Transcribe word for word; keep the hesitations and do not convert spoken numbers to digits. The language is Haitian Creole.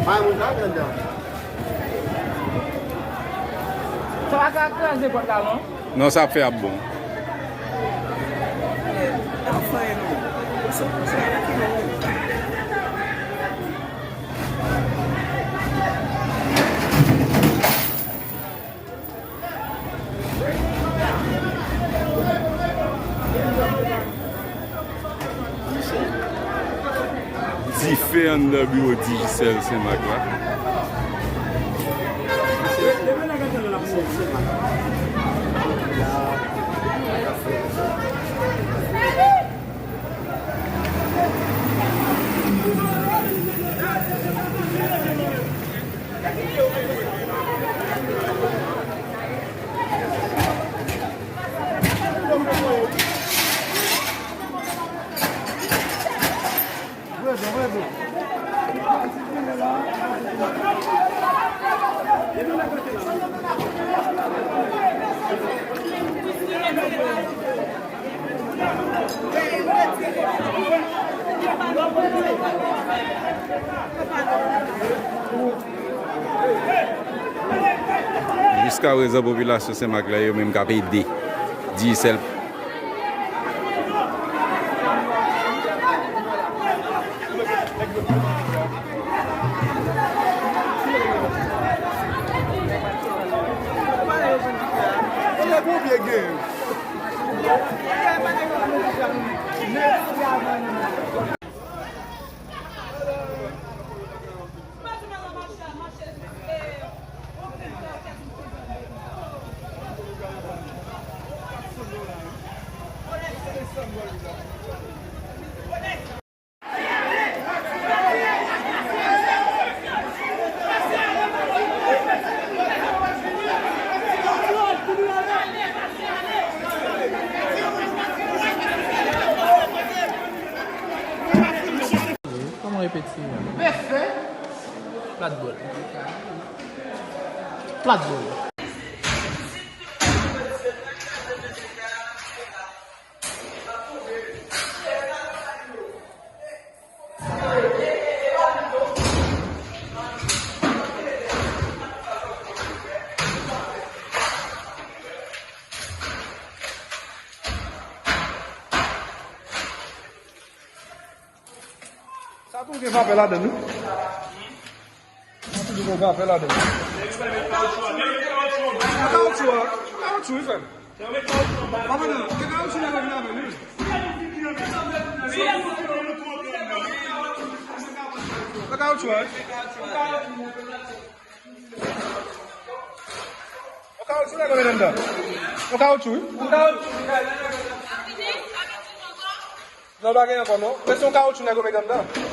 Sa pa ka kraze pòt la, non? Non, sa ap fè ap bon. Dife anndan biwo Digicel Senmak la. Jiskaprezan, popilasyon Senmak la, yo menm k ap ede Digicel. Kòman repete a? Plat bòl. Plat bòl. Sa tou gen vapè ladan l wi. Sa tou gen vapè ladan l. Kawotchou a, kawotchou wi frè m. Papa nan, se kawotchou nèg yo vin avè l wi. Se kawotchou a wi. Yon kawotchou nèg yo met anndan. Yon kawotchou wi. Non, pa gen ankò non. Men se yon kawotchou nèg yo met anndan.